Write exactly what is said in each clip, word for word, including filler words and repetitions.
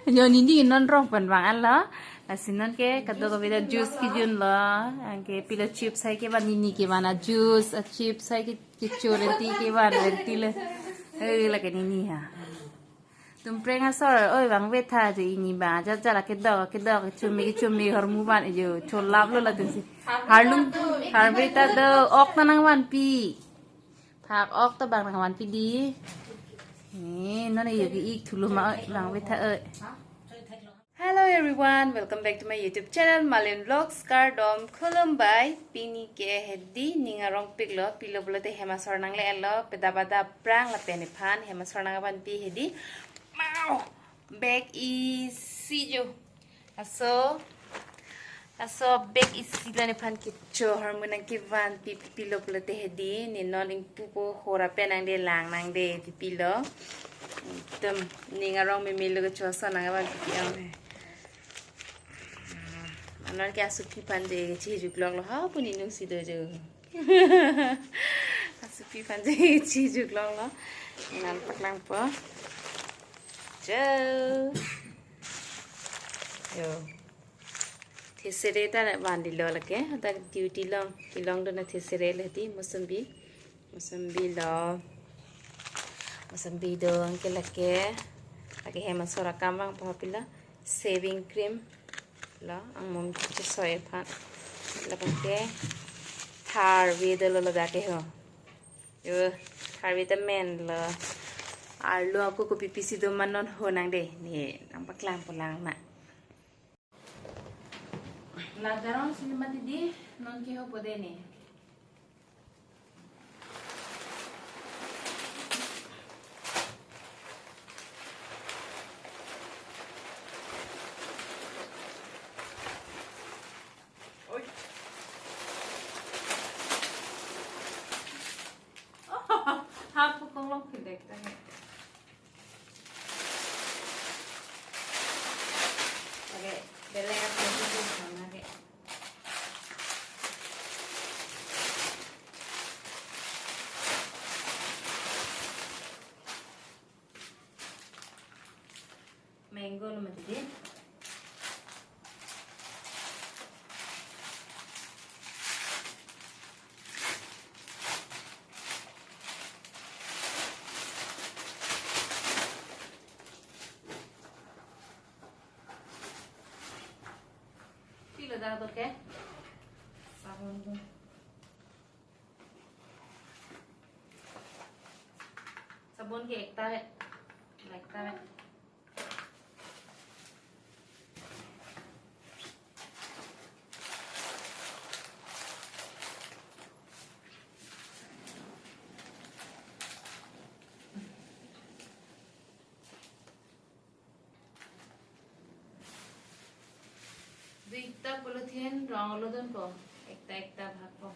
Jo, nini non rong pen vang-an lo. Lasi non ke kadokave ta juice kejun lo. Anke pilo chips hai kevan, nini kevan a juice, a chips hai ke, kecho renti kevan renti le. Eh, lake nini ha. Tum preng asor, oi vangvetha je ini ba. Jat jat lake dok, kedok, chumi, chumi, hormu ban jo. Cholap lo latum si. Harlum, harve ta do, ok ta nangvanpi. Phak ok ta bang nangvanpi di. Eh, non ayo ke ik thulo ma, oi, vangvetha, oi. Hello everyone, welcome back to my YouTube channel, Malin Vlogs, kardom, khulumbai. Pini ke hedi, ning arongpiklo, pilo pulote hem asor nangle-etlo, peda pada prang lapen nephan, hem asor nangvanpi hedi. Mau, bag isi jo. Laso, laso bag isi lo nephan kecho hormu nangkevanpi, pipilo pulote hedi, ne non ingpupo, hora pen nangde, lang nangde, pipilo. Ekdom ning arong memelo kecho ason nangvanpi ke-ong he. Ah, anon ke asupi aphan je chejuklo lo ha, pu ingnung si do jo. Asupi aphan je chejuklo lo. Nangpaklangpo. Jo. Jo. Thesere ta vandilo lake. Ta duty along. Kelong dona thesere le di, mosambi. Mosambi lo. Mosambi do, anke lake. Lake hem asor akam vangpo, pilo. Shaving cream lo, angmum chesoi aphan. Lapen ke harve dolo ladak ke ho. Yo, harve ta men lo. Arlo ako kopi pisi do ma non ho nangde. Ne, nangpaklangpo lang na. La darong sini mati di, non ke hopo de ne. Hap pukong long pindek tanya. Oke, beleng aku itu sama ke. Mango lo mati di. Pilo dak to ke? Sabun tu. Sabun ke ekta ve. Ekta ve. Duita polythene rong lo dunpo, ekta ekta bhag po.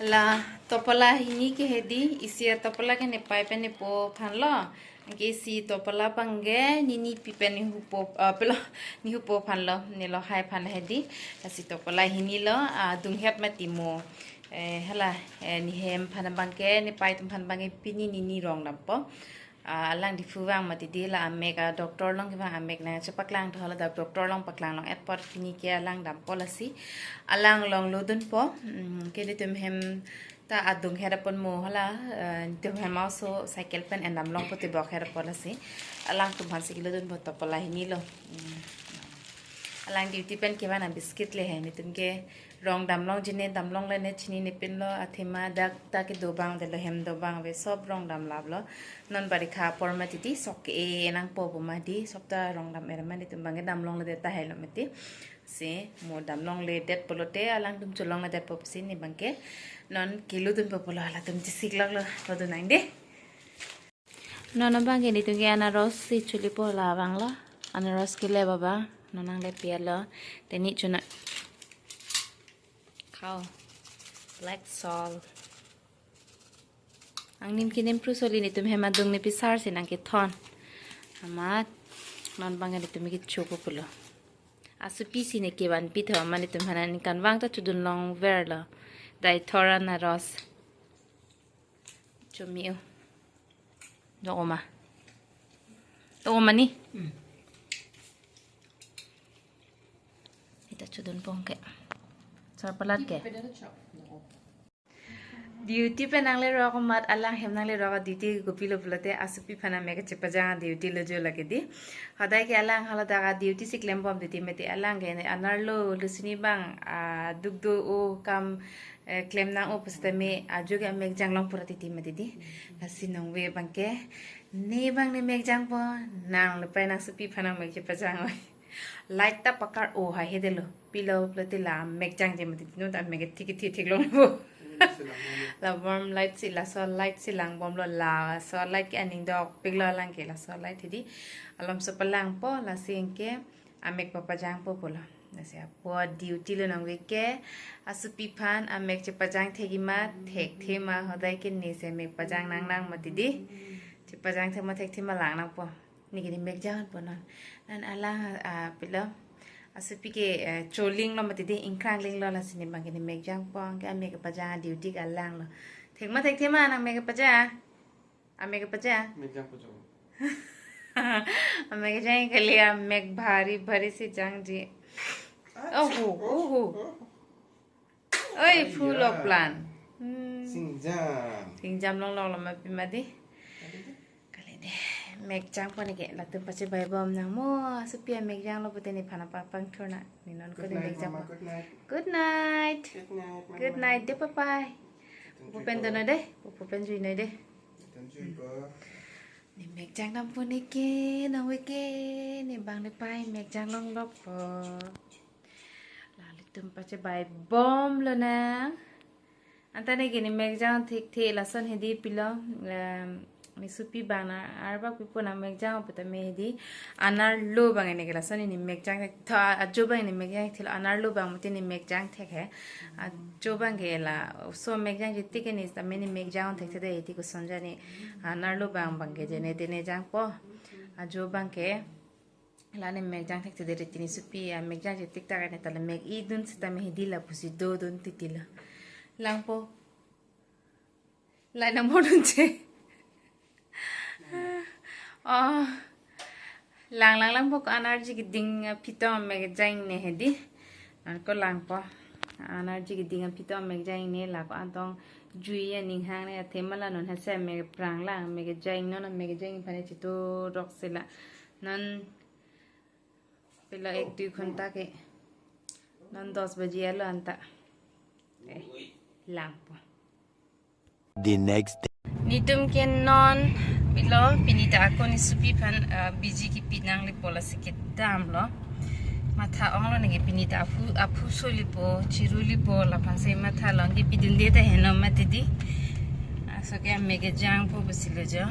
La topola hini ke hedi, isi atopola ke nepei pen nepo aphan lo. Anke isi topola abang ke nini pi pen nehupo, ah, pelo, nehupo aphan lo, nelo hai aphan hedi. Lasi topola hini lo, ah, dunghep mati mo. Eh, hala, eh, nehem aphan abang ke, nepei atum aphan abang ke pini nini rong dampo. Ah, alang Diphu vang mati di la amek, ah, doctor along kevang amek nangchepaklang tho, hala dak doctor along paklang long-et apot pini ke alang dampo lasi. Alang longlo dunpo, mm, ke netum hem ta adung her apot mo hala, eh, netum hem aso cycle pen endam longpo tebok her apot lasi. Alangtum aphan si kelo dunpo topola hini lo. Mm. Alang duty pen kevang na biscuit le he, netum ke rong dam longji ne dam longle ne chinine pinlo, athema dak ta kedo abang de lo, hem do abang ave, sob rong dam laplo. Non barikha apor mati di sok ke-e nangpo pu mati di, sob ta rong dam er mati, netum abang ke dam longledet tahai lo mati. Si mo dam longledet pulote alangtum cholongledetpo pusi ne abang ke non kelo dunpo pulo, latum chesik loklo, lo dun nang de. Non abang ke netum ke anaros si cholipo, la abang lo. Anaros kele abang non nangle pialo. Te ne chuna khao. Black salt. Angnim ke nimphru soli, netum hem adung ne pisar si nangkethon. Amat non abang ke netum ke chopo pulo. Asupi si ne kevanpi tho, amat netum aphan ningkan vang ta chodun longverlo. Dai thor anaros. Chumi-o. Do-o ma. Do-o ma ni? Hmm. Ita chodunpo ke. Sar palat ke. Duty pen nanglerok amat alang hem nanglerok, duty kopilo pulote asupi aphan amek kachepajang duty lo jo lake di. Hodai ke alang hala dak duty si klembom duty mati, alang ke ne anerlo lusini abang, ah, duk do-o kam, eh, klem nang-o pusitame ajo ke amek janglong pura titi mati di. Lasi nangve abang ke ne abang ne mek jangpo, nang lepai nangsupi aphan nang mek chepajang oi. Light ta pakar-o hai he delo. Pilo pulote la mek jangje mati di, non ta mek thik thik thik longpo. La warm light si, laso light si langbomlo, laso light ke aning dokpiklo alang ke, laso light hedi. Alomso palangpo, lasi anke amek papajangpo pulo. Lasi apot duty lo nangve ke, asupi aphan amek chepajang thekji ma, thekthe ma, hodai ke ne si mek pajang nang nang mati di. Chepajang thek ma thekthe ma lang nangpo. Ne ke ne mek jangpo non. Non alang, ah, pilo. Asupi ke, eh, cholinglo mati di, ingkranglinglo, lasi ne abang ke ne mek jangpo, anke amek kepajang duty ke alang lo. Thek ma thekthe ma nang mek kepajang. Amek kepajang. Mek jangpo jo. Amek jang kali, amek bhari bhari si jangji. Acha. Oh, hu, oh, hu. Oh. Oi, ai full ya. Of plan. Hmm. Singjam. Singjam longlong lo ma pima di. Kali di. Kali di. Mek jangpo ne ke, latum pachebaibom nang mo, asupi amek janglo pute nephan apapang thurna. Ne non ko ne mek jangpo. Good night, mama. Good night. Good night. Good night, mama. Good night de, papai. Pupu pen dono de, pupu pen jui noi de. Pen jui ko. Ne mek jang dampo ne ke, nangve ke, ne abang lepai mek jang longlokpo. Lalitum pachebaibomlo nang. Anta ne ke ne mek jang thekthe, lason hedi pilo, em, ne supi abang nang arbak pipo nang mek jang putame hedi. Anerlo abang ne ke lason ne mek jang thek tho, ajo abang ne mek jang theklo, anerlo abang mati ne mek jang thek he. Ajo abang ke laso mek jangji tik ke ne sitame ne mek jang thekthe de, hedi koson jani. Anerlo abang abang ke jene tene jangpo. Ajo abang ke la ne mek jang thekthe de, riti ne supi amek jangji tik ta ke ne ta le mek-idun sitame hedi lapusi dodun titi lo. Langpo. Lai na modun che. Oh. Lang lang langpo, ko anerji keding aphi tong mek jang ne hedi. Non ko langpo. Anerji keding aphi tong mek jang ne, la ko antong jui aning hang ne, athema la non hese mek prang lang mek jang, non mek jang aphan ne chitu rok sila. Non pilo ek dui ghonta ke. Non dos baji alo anta. Eh, langpo. The next day. Netum ke non pilo pini ta ako ne supi aphan, ah, biji kipi nanglepo, lasi kedamlo. Matha onglo ne ke pini ta aphu, aphu solipo, chirulipo, laphan si matha long ke pidunde ta heno mati di. Aso ke amek jangpo pusi lo jo.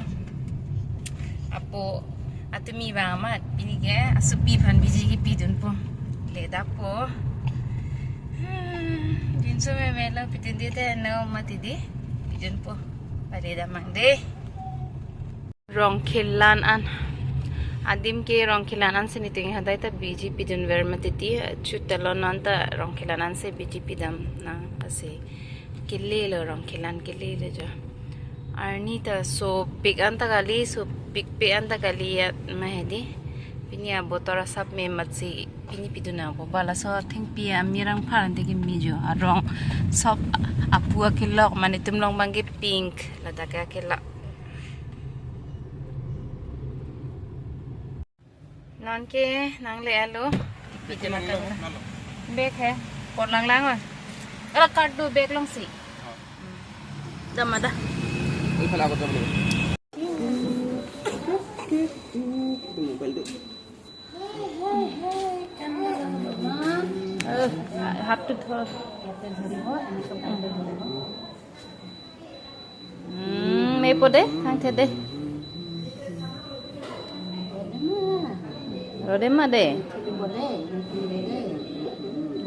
Apo atumi abang amat pini ke asupi aphan biji kipidunpo. Ledappo. Hmm, dinso meme lo pidunde ta heno mati di. Pidunpo. Pale damnang de. Rong kelan an. Adim ke rong kelan an si netum ke hadai ta biji pidunver mati di, chutalo non ta rong kelan an si biji pidam nang asi. Kelelo rong kelan kelelo jo. Arni ta sopik anta kali, sopikpe anta kali ya ma hedi. Pini abotor asap me matsi pini pidun nangpo. Balaso thengpi amirang pharante kimi jo. Arong sop apu akelok, mane tum long abangke pink. Ladak ke akelok. Non ke nangle-etlo. Pidun nangkok. Bag he. Kot langlang o. Ala card do bag alongsi. Dam ada. Oi, phala kot dam. Mobile do. Eh, হাতটো ধৰ। Hmm, mepo de, thangthe de. Rode ma de.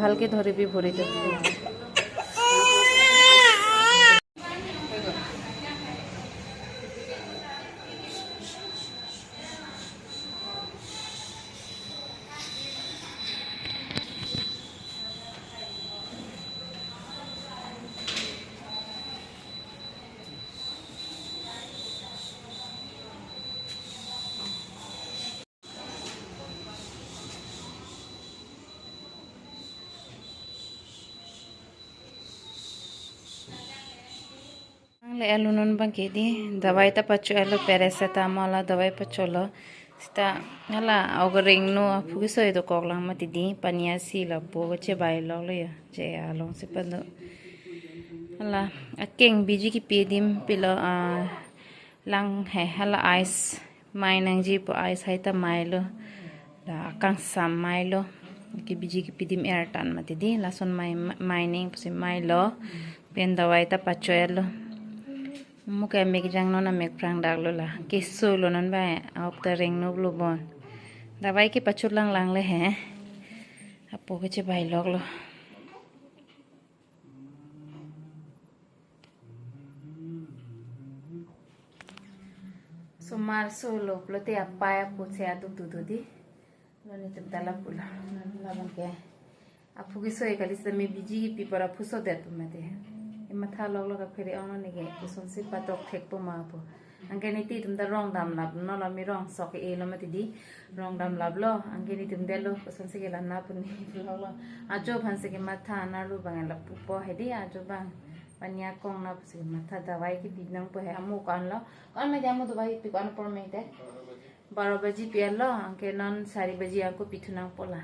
ভালকে ধৰিবি ভৰিটো। Nangle-etlo non abangke di, dawai ta pacho-etlo, paracetamol adawai pacholo. Seta hala ago rengno aphu kesoi dokok lang mati di, paniya si lapu chebai loklo ya, je alongsi pado. Hala akeng biji kipi adim pilo, ah, lang he, hala ice mai nangjipo, ice hai ta mailo. La akangsam mailo. Ke biji kipi adim er tan mati di, lason mai, mai nangji pusi mailo. Pen dawai ta pacho-etlo. Mo ke amek jang non amek prang daklo la. Kesolo non ba, ahok ta rengno lo bon. Dawai ke pacho langlang le he. Apo ke chebai loklo. Somar solo pulote apei apo che atum tutu di. Non netum ta lapulo. Non labangke aphu kesoi kali seta me biji kipi apor aphu sodet pu mati. Ematha loklo kaphere ong neke. Kosonsi patok thekpo ma pu. Anke nelitum ta rong damlap, non lo mi rong sok ke-elo mati di. Rong damlaplo, anke netum detlo, kosonsi ke lana pu ne loklo. Ajo aphansi kematha, nanglo abang lapupo hedi, ajo abang paniya kong na pusi kematha, dawai kipi nangpo he, amo ko-anlo. Ko-an ma di amo, dawai kipi ko-an apor me te? Baro baji pi-etlo, anke non sari baji ako pithu nangpo la.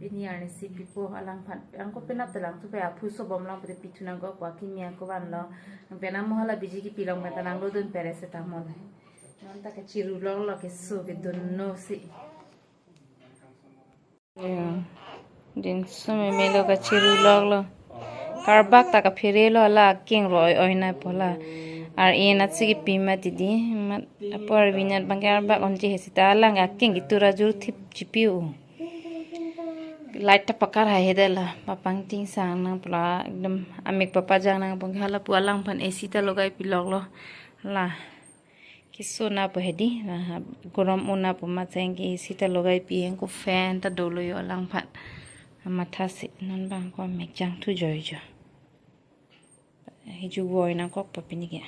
Pini arnisi pipo alangphan. Ako penap ta langthupo, aphu sobom lang pute pithu nangkok, akimi ako vanlo. Anke pen amo hala biji kipi along pen ta nanglodun paracetamol he. Non ta kachiru loklo, keso kedunno si. Ya. Dinso memelo kachiru loklo. Karbak ta kapherelo, hala akeng roi oi nangpo la. Ar-e natsi kipi mati di. Mat apor binat abangke arbak onji he seta lang akeng kitur ajur thip chipi-o. Light ta pakar hai hedi la. Papang tingsang nangpo la. Ekdom amek papajang nangpo, hala pu alangphan A C ta logai pi loklo. La. Keso nangpo hedi, ah, gorom un nangpo, matseng ke A C ta logai pi, ako fan ta dolo yo alangphan. Mathasi non abang ako amek jangthu joijo. Hiju voi nangkokpo pini ke.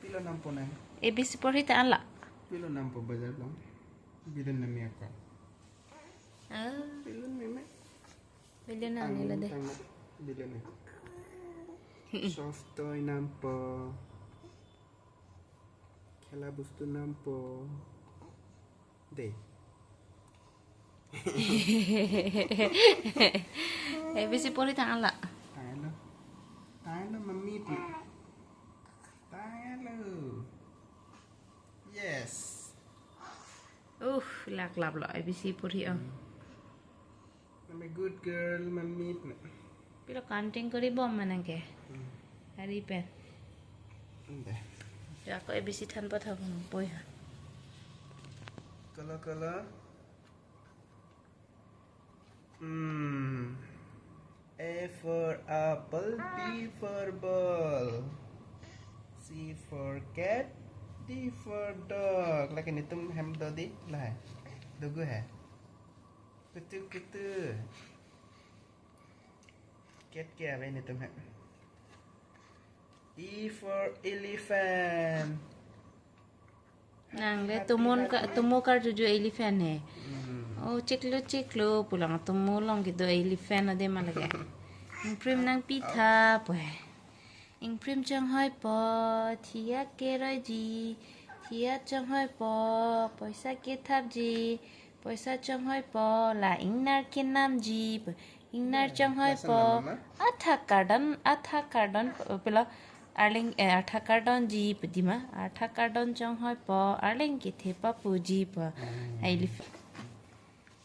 Pilo nampo nai? A B C porhi ta ala. Pilo nampo bajar bang. Bilun nami ako. Ah. Bilun meme. Bilun nani la de. Bilun nai. Soft toy nampo. Khela bostu nampo. De. A B C porhi tanglo. Tanglo. Tanglo mami pu. Tanglo. Yes. Uh, laklaplo A B C porhi o. I'm a good girl, mami. Pilo counting koribom ma nangke. Hmm. Ari pen. Ande. Ya, ako A B C than pathak nangpo ya. Kolo, kolo. Hmm. A for apple, B for ball, C for cat, D for dog. Lake netum hem do di, la hai. Dogu hai. Kutu, kutu. Cat ke ave netum hem. E for elephant. Nang le tumon ka, tumo karjuju elephant he. Oh, chiklo chiklo pulang tumo along kedo elephant ade ma lake. Ingprim nangpitha pu he. Ingprim chonghoi po, thia keroiji, thia chonghoi po, poisa kethapji, poisa chonghoi po, la ingnar kenamji, ingnar chonghoi po, athak kardon, athak kardon, pilo, arleng, eh, athak kardonji pu dima, athak kardon chonghoi po, arleng kethe papuji po. Ai lif-,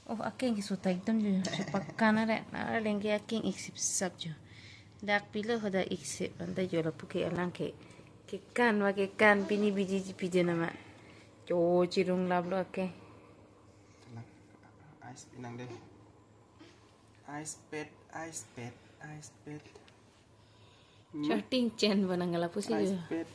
oh, akeng keso ta ekdom jo, sepakan are, arleng ke akeng iksip sap jo. Dak pilo hoda iksip, anta jo lapu ke alang ke, kekan wa kekan pini biji pije nama. Jo chirung laplo akeng. Ice pinang deh. Ice pet, ice pet, ice pet. Hmm? Charting chen bo nang lapu si ice jo. Pet.